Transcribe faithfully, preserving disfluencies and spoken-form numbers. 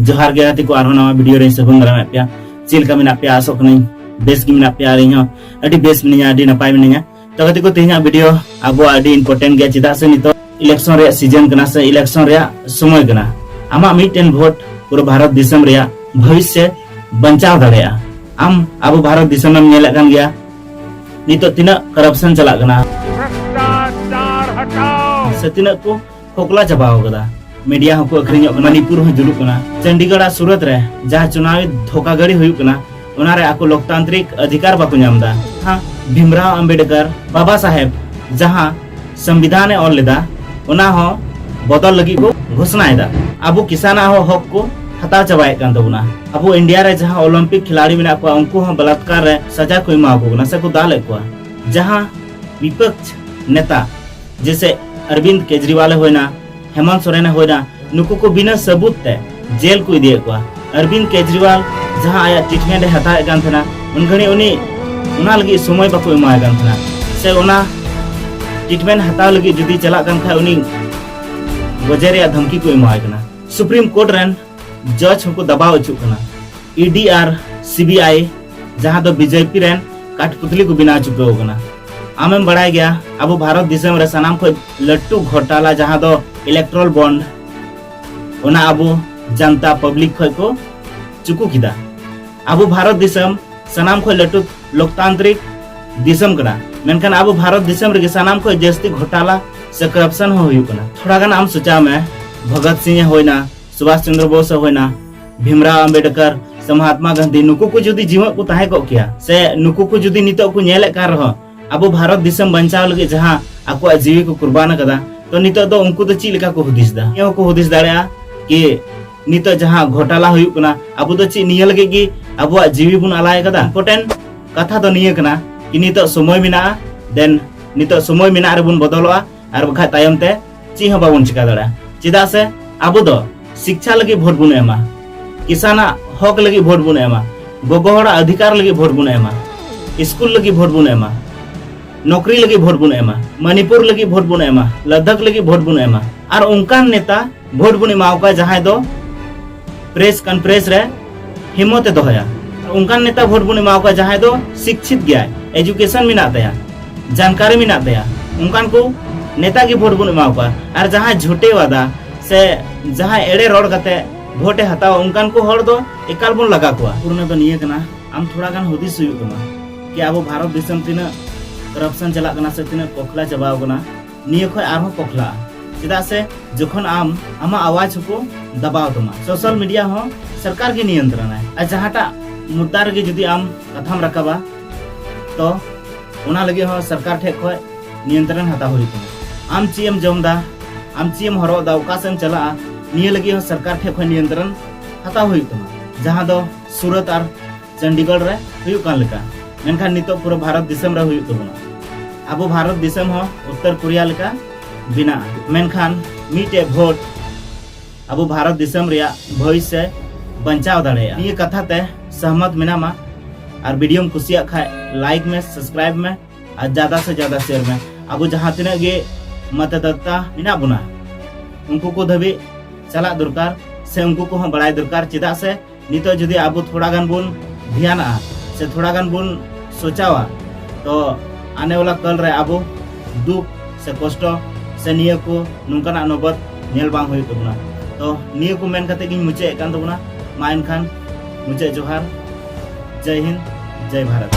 ᱡᱚᱦᱟᱨ ᱜᱮ ᱜᱟᱛᱮ ᱠᱚ, ᱟᱨᱦᱚᱸ ᱱᱟᱣᱟ ᱵᱷᱤᱰᱤᱭᱳ ᱨᱮ ᱥᱟᱹᱜᱩᱱ ᱫᱟᱨᱟᱢᱮᱫ ᱯᱮᱭᱟ᱾ ᱪᱮᱫ ᱞᱮᱠᱟ ᱢᱮᱱᱟᱜ ᱯᱮᱭᱟ? ᱟᱥᱚᱜ ᱠᱟᱹᱱᱟᱹᱧ ᱵᱮᱥ ᱜᱮ ᱢᱮᱱᱟᱜ ᱯᱮᱭᱟ, ᱟᱨ ᱤᱧ ᱦᱚᱸ ᱟᱹᱰᱤ ᱵᱮᱥ ᱢᱤᱱᱟᱹᱧᱟ, ᱟᱹᱰᱤ ᱱᱟᱯᱟᱭ ᱢᱤᱱᱟᱹᱧᱟ᱾ ᱛᱚ ᱜᱟᱛᱮ ᱠᱚ, ᱛᱮᱦᱮᱧᱟᱜ ᱵᱷᱤᱰᱤᱭᱳ ᱟᱵᱚᱣᱟᱜ ᱟᱹᱰᱤ ᱤᱢᱯᱚᱨᱴᱮᱱᱴ ᱜᱮᱭᱟ, ᱪᱮᱫᱟᱜ ᱥᱮ ᱱᱤᱛᱚᱜ ᱤᱞᱮᱠᱥᱚᱱ ᱨᱮᱭᱟᱜ ᱥᱤᱡᱚᱱ ᱠᱟᱱᱟ ᱥᱮ ᱤᱞᱮᱠᱥᱚᱱ ᱨᱮᱭᱟᱜ ᱥᱚᱢᱚᱭ ᱠᱟᱱᱟ᱾ ᱟᱢᱟᱜ ᱢᱤᱫᱴᱮᱱ ᱵᱷᱳᱴ ᱯᱩᱨᱟᱹ ᱵᱷᱟᱨᱚᱛ ᱫᱤᱥᱚᱢ ᱨᱮᱭᱟᱜ ᱵᱷᱚᱵᱤᱥᱥᱚ ᱵᱟᱧᱪᱟᱣ ᱫᱟᱲᱮᱭᱟᱜᱼᱟ᱾ ᱟᱢ ᱟᱵᱚ ᱵᱷᱟᱨᱚᱛ ᱫᱤᱥᱚᱢ ᱮᱢ ᱧᱮᱞᱮᱫ ᱠᱟᱱ ᱜᱮᱭᱟ, ᱱᱤᱛᱚᱜ ᱛᱤᱱᱟᱹᱜ ᱠᱚᱨᱟᱯᱥᱚᱱ ᱪᱟᱞᱟᱜ ᱠᱟᱱᱟ ᱥᱮ ᱛᱤᱱᱟᱹᱜ ᱠᱚ ᱯᱷᱚᱠᱞᱟ ᱪᱟᱵᱟᱣ ᱠᱟᱫᱟ᱾ ᱢᱤᱰᱤᱭᱟ ᱦᱚᱸᱠᱚ ᱟᱹᱠᱷᱨᱤᱧᱚᱜ ᱠᱟᱱᱟ, ᱢᱟᱱᱤᱯᱩᱨ ᱦᱚᱸ ᱡᱩᱞᱩᱜ ᱠᱟᱱᱟ᱾ ᱪᱚᱱᱰᱤᱜᱚᱲ ᱟᱨ ᱥᱩᱨᱟᱛ ᱨᱮ ᱡᱟᱦᱟᱸ ᱪᱩᱱᱟᱣᱤ ᱫᱷᱳᱠᱟᱜᱟᱹᱲᱤ ᱦᱩᱭᱩᱜ ᱠᱟᱱᱟ, ᱚᱱᱟᱨᱮ ᱟᱠᱚ ᱞᱳᱠᱛᱟᱱᱛᱨᱤᱠ ᱚᱫᱷᱤᱠᱟᱨ ᱵᱟᱠᱚ ᱧᱟᱢ ᱮᱫᱟ᱾ ᱦᱮᱸ, ᱵᱷᱤᱢᱨᱟᱣ ᱟᱢᱵᱮᱰᱠᱚᱨ ᱵᱟᱵᱟ ᱥᱟᱦᱮᱵ ᱡᱟᱦᱟᱸ ᱥᱚᱝᱵᱤᱫᱷᱟᱱ ᱮ ᱚᱞ ᱞᱮᱫᱟ, ᱚᱱᱟ ᱦᱚᱸ ᱵᱚᱫᱚᱞ ᱞᱟᱹᱜᱤᱫ ᱠᱚ ᱜᱷᱳᱥᱱᱟᱭᱮᱫᱟ᱾ ᱟᱵᱚ ᱠᱤᱥᱟᱱᱟᱜ ᱦᱚᱸ ᱦᱚᱠ ᱠᱚ ᱦᱟᱛᱟᱣ ᱪᱟᱵᱟᱭᱮᱫ ᱠᱟᱱ ᱛᱟᱵᱚᱱᱟ᱾ ᱟᱵᱚ ᱤᱱᱰᱤᱭᱟ ᱨᱮ ᱡᱟᱦᱟᱸ ᱚᱞᱤᱢᱯᱤᱠ ᱠᱷᱤᱞᱟᱲᱤ ᱢᱮᱱᱟᱜ ᱠᱚᱣᱟ, ᱩᱱᱠᱩ ᱦᱚᱸ ᱵᱟᱞᱟᱛᱠᱟᱨ ᱨᱮ ᱥᱟᱡᱟ ᱠᱚ ᱮᱢᱟ ᱠᱚ ᱠᱟᱱᱟ ᱥᱮᱠᱚ ᱫᱟᱞᱮᱫ ᱠᱚᱣᱟ᱾ ᱡᱟᱦᱟᱸ ᱵᱤᱯᱚᱠᱥ ᱱᱮᱛᱟ ᱡᱮᱥᱮ ᱚᱨᱵᱤᱱᱫ ᱠᱮᱡᱨᱤᱣᱟᱞ ᱮ ᱦᱩᱭᱱᱟ, ᱦᱮᱢᱚᱱᱛ ᱥᱚᱨᱮᱱ ᱮ ᱦᱩᱭᱱᱟ, ᱱᱩᱠᱩ ᱠᱚ ᱵᱤᱱᱟᱹ ᱥᱟᱹᱵᱩᱛ ᱛᱮ ᱡᱮᱞ ᱠᱚ ᱤᱫᱤᱭᱮᱫ ᱠᱚᱣᱟ᱾ ᱚᱨᱵᱤᱱᱫ ᱠᱮᱡᱨᱤᱣᱟᱞ ᱡᱟᱦᱟᱸ ᱟᱭᱟᱜ ᱴᱨᱤᱴᱢᱮᱱᱴ ᱮ ᱦᱟᱛᱟᱣᱮᱫ ᱠᱟᱱ ᱛᱟᱦᱮᱱᱟ, ᱩᱱ ᱜᱷᱟᱹᱲᱤᱡ ᱩᱱᱤ ᱚᱱᱟ ᱞᱟᱹᱜᱤᱫ ᱥᱚᱢᱚᱭ ᱵᱟᱠᱚ ᱮᱢᱟᱣᱟᱭ ᱠᱟᱱ ᱛᱟᱦᱮᱱᱟ, ᱥᱮ ᱚᱱᱟ ᱴᱨᱤᱴᱢᱮᱱᱴ ᱦᱟᱛᱟᱣ ᱞᱟᱹᱜᱤᱫ ᱡᱩᱫᱤ ᱪᱟᱞᱟᱜ ᱠᱟᱱ ᱠᱷᱟᱡ ᱩᱱᱤ ᱜᱚᱡᱮ ᱨᱮᱭᱟᱜ ᱫᱷᱟᱢᱠᱤ ᱠᱚ ᱮᱢᱟᱣᱟᱭ ᱠᱟᱱᱟ᱾ ᱥᱩᱯᱨᱤᱢ ᱠᱳᱨᱴ ᱨᱮᱱ ᱡᱟᱡᱽ ᱦᱚᱸᱠᱚ ᱫᱟᱵᱟᱣ ᱦᱚᱪᱚᱜ ᱠᱟᱱᱟ᱾ E D R C B I, ᱡᱟᱦᱟᱸ ᱫᱚ ᱵᱤ ᱡᱮ ᱯᱤ ᱨᱮᱱ ᱠᱟᱴᱯᱩᱛᱞᱤ ᱠᱚ ᱵᱮᱱᱟᱣ ᱪᱩᱠᱟᱹᱣ ᱠᱟᱱᱟ᱾ ᱟᱢᱮᱢ ᱵᱟᱲᱟᱭ ᱜᱮᱭᱟ, ᱟᱵᱚ ᱵᱷᱟᱨᱚᱛ ᱫᱤᱥᱚᱢ ᱨᱮ ᱥᱟᱱᱟᱢ ᱠᱷᱚᱱ ᱞᱟᱹᱴᱩ ᱜᱷᱚᱴᱟᱞᱟ ᱡᱟᱦᱟᱸ ᱫᱚ ᱤᱞᱮᱠᱴᱨᱚᱞ ᱵᱚᱱᱰ, ᱚᱱᱟ ᱟᱵᱚ ᱡᱟᱱᱛᱟ ᱯᱟᱵᱽᱞᱤᱠ ᱠᱷᱚᱱ ᱠᱚ ᱪᱩᱠᱩ ᱠᱮᱫᱟ᱾ ᱟᱵᱚ ᱵᱷᱟᱨᱚᱛ ᱫᱤᱥᱚᱢ ᱥᱟᱱᱟᱢ ᱠᱷᱚᱱ ᱞᱟᱹᱴᱩ ᱞᱳᱠᱛᱟᱱᱛᱨᱤᱠ ᱫᱤᱥᱚᱢ ᱠᱟᱱᱟ, ᱢᱮᱱᱠᱷᱟᱱ ᱟᱵᱚ ᱵᱷᱟᱨᱚᱛ ᱫᱤᱥᱚᱢ ᱨᱮᱜᱮ ᱥᱟᱱᱟᱢ ᱠᱷᱚᱱ ᱡᱟᱹᱥᱛᱤ ᱜᱷᱚᱴᱟᱞᱟ ᱥᱮ ᱠᱚᱨᱟᱯᱥᱚᱱ ᱦᱚᱸ ᱦᱩᱭᱩᱜ ᱠᱟᱱᱟ᱾ ᱛᱷᱚᱲᱟ ᱜᱟᱱ ᱟᱢ ᱥᱚᱪᱟᱣ ᱢᱮ, ᱵᱷᱚᱜᱚᱛ ᱥᱤᱝ ᱮ ᱦᱩᱭᱱᱟ, ᱥᱩᱵᱷᱟᱥ ᱪᱚᱱᱫᱨᱚ ᱵᱳᱥ ᱮ ᱦᱩᱭᱱᱟ, ᱵᱷᱤᱢᱨᱟᱣ ᱟᱢᱵᱮᱰᱠᱚᱨ ᱥᱮ ᱢᱚᱦᱟᱛᱢᱟ ᱜᱟᱱᱫᱷᱤ, ᱱᱩᱠᱩ ᱠᱚ ᱡᱩᱫᱤ ᱡᱤᱣᱮᱫ ᱠᱚ ᱛᱟᱦᱮᱸ ᱠᱚᱜ ᱠᱮᱭᱟ, ᱥᱮ ᱱᱩᱠᱩ ᱠᱚ ᱡᱩᱫᱤ ᱱᱤᱛᱚᱜ ᱠᱚ ᱧᱮᱞᱮᱫ ᱠᱟᱱ ᱨᱮᱦᱚᱸ, ᱟᱵᱚ ᱵᱷᱟᱨᱚᱛ ᱫᱤᱥᱚᱢ ᱵᱟᱧᱪᱟᱣ ᱞᱟᱹᱜᱤᱫ ᱡᱟᱦᱟᱸ ᱟᱠᱚᱣᱟᱜ ᱡᱤᱣᱤ ᱠᱚ ᱠᱩᱨᱵᱟᱱ ᱟᱠᱟᱫᱟ, ᱛᱚ ᱱᱤᱛᱚᱜ ᱫᱚ ᱩᱱᱠᱩ ᱫᱚ ᱪᱮᱫ ᱞᱮᱠᱟ ᱠᱚ ᱦᱩᱫᱤᱥ ᱫᱟ? ᱱᱤᱭᱟᱹ ᱦᱚᱸᱠᱚ ᱦᱩᱫᱤᱥ ᱫᱟᱲᱮᱭᱟᱜᱼᱟ ᱠᱤ ᱱᱤᱛᱚᱜ ᱡᱟᱦᱟᱸ ᱜᱷᱚᱴᱟᱞᱟ ᱦᱩᱭᱩᱜ ᱠᱟᱱᱟ, ᱟᱵᱚ ᱫᱚ ᱪᱮᱫ ᱱᱤᱭᱟᱹ ᱞᱟᱹᱜᱤᱫ ᱜᱮ ᱟᱵᱚᱣᱟᱜ ᱡᱤᱣᱤ ᱵᱚᱱ ᱟᱞᱟᱭ ᱟᱠᱟᱫᱟ? ᱤᱢᱯᱚᱨᱴᱮᱱᱴ ᱠᱟᱛᱷᱟ ᱫᱚ ᱱᱤᱭᱟᱹ ᱠᱟᱱᱟ ᱠᱤ ᱱᱤᱛᱚᱜ ᱥᱚᱢᱚᱭ ᱢᱮᱱᱟᱜᱼᱟ, ᱫᱮᱱ ᱱᱤᱛᱚᱜ ᱥᱚᱢᱚᱭ ᱢᱮᱱᱟᱜ ᱨᱮᱵᱚᱱ ᱵᱚᱫᱚᱞᱚᱜᱼᱟ, ᱟᱨ ᱵᱟᱠᱷᱟᱡ ᱛᱟᱭᱚᱢ ᱛᱮ ᱪᱮᱫ ᱦᱚᱸ ᱵᱟᱵᱚᱱ ᱪᱤᱠᱟ ᱫᱟᱲᱮᱭᱟᱜᱼᱟ᱾ ᱪᱮᱫᱟᱜ ᱥᱮ ᱟᱵᱚ ᱫᱚ ᱥᱤᱠᱪᱷᱟ ᱞᱟᱹᱜᱤᱫ ᱵᱷᱳᱴ ᱵᱚᱱ ᱮᱢᱟ, ᱠᱤᱥᱟᱱᱟᱜ ᱦᱚᱠ ᱞᱟᱹᱜᱤᱫ ᱵᱷᱳᱴ ᱵᱚᱱ ᱮᱢᱟ, ᱜᱚᱜᱚ ᱦᱚᱲᱟᱜ ᱚᱫᱷᱤᱠᱟᱨ ᱞᱟᱹᱜᱤᱫ ᱵᱷᱳᱴ ᱵᱚᱱ ᱮᱢᱟ, ᱥᱠᱩᱞ ᱞᱟᱹᱜᱤᱫ ᱵᱷᱳᱴ ᱵᱚᱱ ᱮᱢᱟ, ᱱᱚᱠᱨᱤ ᱞᱟᱹᱜᱤᱫ ᱵᱷᱳᱴ ᱵᱚᱱ ᱮᱢᱟ, ᱢᱟᱱᱤᱯᱩᱨ ᱞᱟᱹᱜᱤᱫ ᱵᱷᱳᱴ ᱵᱚᱱ ᱮᱢᱟ, ᱞᱟᱫᱟᱠᱷ ᱞᱟᱹᱜᱤᱫ ᱵᱷᱳᱴ ᱵᱚᱱ ᱮᱢᱟ, ᱟᱨ ᱚᱱᱠᱟᱱ ᱱᱮᱛᱟ ᱵᱷᱳᱴ ᱵᱚᱱ ᱮᱢᱟᱣ ᱠᱚᱣᱟ ᱡᱟᱦᱟᱸᱭ ᱫᱚ ᱯᱨᱮᱥ ᱠᱚᱱᱯᱷᱟᱨᱮᱱᱥ ᱨᱮ ᱦᱤᱢᱢᱚᱛ ᱮ ᱫᱚᱦᱚᱭᱟ᱾ ᱚᱱᱠᱟᱱ ᱱᱮᱛᱟ ᱵᱷᱳᱴ ᱵᱚᱱ ᱮᱢᱟ ᱠᱚᱣᱟ ᱡᱟᱦᱟᱸᱭ ᱫᱚ ᱥᱤᱠᱪᱷᱤᱛ ᱜᱮᱭᱟᱭ, ᱮᱡᱩᱠᱮᱥᱚᱱ ᱢᱮᱱᱟᱜ ᱛᱟᱭᱟ, ᱡᱟᱱᱠᱟᱨᱤ ᱢᱮᱱᱟᱜ ᱛᱟᱭᱟ, ᱚᱱᱠᱟᱱ ᱠᱚ ᱱᱮᱛᱟ ᱜᱮ ᱵᱷᱳᱴ ᱵᱚᱱ ᱮᱢᱟ ᱠᱚᱣᱟ᱾ ᱟᱨ ᱡᱟᱦᱟᱸᱭ ᱡᱷᱩᱴᱮ ᱣᱟᱫᱟ ᱥᱮ ᱡᱟᱦᱟᱸᱭ ᱮᱲᱮ ᱨᱚᱲ ᱠᱟᱛᱮ ᱵᱷᱳᱴ ᱮ ᱦᱟᱛᱟᱣᱟ, ᱚᱱᱠᱟᱱ ᱠᱚ ᱦᱚᱲ ᱫᱚ ᱮᱠᱟᱞ ᱵᱚᱱ ᱞᱟᱜᱟ ᱠᱚᱣᱟ᱾ ᱯᱩᱨᱱᱟ ᱫᱚ ᱱᱤᱭᱟᱹ ᱠᱟᱱᱟ, ᱟᱢ ᱛᱷᱚᱲᱟ ᱜᱟᱱ ᱦᱩᱫᱤᱥ ᱦᱩᱭᱩᱜ ᱛᱟᱢᱟ ᱠᱤ ᱟᱵᱚ ᱵᱷᱟᱨᱚᱛ ᱫᱤᱥᱚᱢ ᱛᱤᱱᱟᱹᱜ ᱠᱚᱨᱟᱯᱥᱚᱱ ᱪᱟᱞᱟᱜ ᱠᱟᱱᱟ ᱥᱮ ᱛᱤᱱᱟᱹᱜ ᱯᱚᱠᱷᱞᱟ ᱪᱟᱵᱟᱣ ᱠᱟᱱᱟ, ᱱᱤᱭᱟᱹ ᱠᱷᱚᱱ ᱟᱨᱦᱚᱸ ᱯᱚᱠᱷᱞᱟᱜᱼᱟ᱾ ᱪᱮᱫᱟᱜ ᱥᱮ ᱡᱚᱠᱷᱚᱱ ᱟᱢ ᱟᱢᱟᱜ ᱟᱣᱟᱡ ᱦᱚᱸᱠᱚ ᱫᱟᱵᱟᱣ ᱛᱟᱢᱟ, ᱥᱳᱥᱟᱞ ᱢᱤᱰᱤᱭᱟ ᱦᱚᱸ ᱥᱚᱨᱠᱟᱨ ᱜᱮ ᱱᱤᱭᱚᱱᱛᱨᱚᱱᱟᱭ᱾ ᱟᱨ ᱡᱟᱦᱟᱸᱴᱟᱜ ᱢᱩᱫᱽᱫᱟ ᱨᱮᱜᱮ ᱡᱩᱫᱤ ᱟᱢ ᱠᱟᱛᱷᱟᱢ ᱨᱟᱠᱟᱵᱟ, ᱛᱚ ᱚᱱᱟ ᱞᱟᱹᱜᱤᱫ ᱦᱚᱸ ᱥᱚᱨᱠᱟᱨ ᱴᱷᱮᱱ ᱠᱷᱚᱱ ᱱᱤᱭᱚᱱᱛᱨᱚᱱ ᱦᱟᱛᱟᱣ ᱦᱩᱭᱩᱜ ᱛᱟᱢᱟ᱾ ᱟᱢ ᱪᱮᱫ ᱮᱢ ᱡᱚᱢ ᱮᱫᱟ, ᱟᱢ ᱪᱮᱫ ᱮᱢ ᱦᱚᱨᱚᱜ ᱮᱫᱟ, ᱚᱠᱟ ᱥᱮᱫ ᱮᱢ ᱪᱟᱞᱟᱜᱼᱟ, ᱱᱤᱭᱟᱹ ᱞᱟᱹᱜᱤᱫ ᱦᱚᱸ ᱥᱚᱨᱠᱟᱨ ᱴᱷᱮᱱ ᱠᱷᱚᱱ ᱱᱤᱭᱚᱱᱛᱨᱚᱱ ᱦᱟᱛᱟᱣ ᱦᱩᱭᱩᱜ ᱛᱟᱢᱟ, ᱡᱟᱦᱟᱸ ᱫᱚ ᱥᱩᱨᱟᱴ ᱟᱨ ᱪᱚᱱᱰᱤᱜᱚᱲ ᱨᱮ ᱦᱩᱭᱩᱜ ᱠᱟᱱ ᱞᱮᱠᱟ᱾ ᱢᱮᱱᱠᱷᱟᱱ ᱱᱤᱛᱚᱜ ᱯᱩᱨᱟᱹ ᱵᱷᱟᱨᱚᱛ ᱫᱤᱥᱚᱢ ᱨᱮ ᱦᱩᱭᱩᱜ ᱛᱟᱵᱚᱱᱟ᱾ ᱟᱵᱚ ᱵᱷᱟᱨᱚᱛ ᱫᱤᱥᱚᱢ ᱦᱚᱸ ᱩᱛᱛᱚᱨ ᱠᱳᱨᱤᱭᱟ ᱞᱮᱠᱟ ᱵᱮᱱᱟᱜᱼᱟ᱾ ᱢᱮᱱᱠᱷᱟᱱ ᱢᱤᱫᱴᱮᱡ ᱵᱷᱳᱴ ᱟᱵᱚ ᱵᱷᱟᱨᱚᱛ ᱫᱤᱥᱚᱢ ᱨᱮᱭᱟᱜ ᱵᱷᱚᱵᱤᱥᱥᱚ ᱵᱟᱧᱪᱟᱣ ᱫᱟᱲᱮᱭᱟᱜᱼᱟ᱾ ᱱᱤᱭᱟᱹ ᱠᱟᱛᱷᱟ ᱛᱮ ᱥᱚᱦᱢᱚᱛ ᱢᱮᱱᱟᱢᱟ? ᱟᱨ ᱵᱷᱤᱰᱤᱭᱳᱢ ᱠᱩᱥᱤᱭᱟᱜ ᱠᱷᱟᱡ ᱞᱟᱭᱤᱠ ᱢᱮ, ᱥᱟᱵᱥᱠᱨᱟᱭᱤᱵ ᱢᱮ ᱟᱨ ᱡᱟᱫᱟ ᱥᱮ ᱡᱟᱫᱟ ᱥᱮᱭᱟᱨ ᱢᱮ᱾ ᱟᱵᱚ ᱡᱟᱦᱟᱸ ᱛᱤᱱᱟᱹᱜ ᱜᱮ ᱢᱚᱛᱫᱟᱛᱟ ᱢᱮᱱᱟᱜ ᱵᱚᱱᱟ, ᱩᱱᱠᱩ ᱠᱚ ᱫᱷᱟᱹᱵᱤᱡ ᱪᱟᱞᱟᱜ ᱫᱚᱨᱠᱟᱨ ᱥᱮ ᱩᱱᱠᱩ ᱠᱚᱦᱚᱸ ᱵᱟᱲᱟᱭ ᱫᱚᱨᱠᱟᱨ᱾ ᱪᱮᱫᱟᱜ ᱥᱮ ᱱᱤᱛᱚᱜ ᱡᱩᱫᱤ ᱟᱵᱚ ᱛᱷᱚᱲᱟ ᱜᱟᱱ ᱵᱚᱱ ᱫᱷᱮᱭᱟᱱᱟᱜᱼᱟ ᱥᱮ ᱛᱷᱚᱲᱟ ᱜᱟᱱ ᱵᱚᱱ ᱥᱚᱪᱟᱣᱟ, ᱛᱚ ᱟᱱᱮ ᱣᱟᱞᱟ ᱠᱟᱞ ᱨᱮ ᱟᱵᱚ ᱫᱩᱠ ᱥᱮ ᱠᱚᱥᱴᱚ ᱥᱮ ᱱᱤᱭᱟᱹ ᱠᱚ ᱱᱚᱝᱠᱟᱱᱟᱜ ᱱᱚᱵᱚᱛ ᱧᱮᱞ ᱵᱟᱝ ᱦᱩᱭᱩᱜ ᱛᱟᱵᱚᱱᱟ᱾ ᱛᱚ ᱱᱤᱭᱟᱹ ᱠᱚ ᱢᱮᱱ ᱠᱟᱛᱮ ᱜᱤᱧ ᱢᱩᱪᱟᱹᱫ ᱮᱫ ᱠᱟᱱ ᱛᱟᱵᱚᱱᱟ᱾ ᱢᱟ ᱮᱱᱠᱷᱟᱱ ᱢᱩᱪᱟᱹᱫ ᱡᱚᱦᱟᱨ, ᱡᱟᱭ ᱦᱤᱱᱫ, ᱡᱟᱭ ᱵᱷᱟᱨᱚᱛ᱾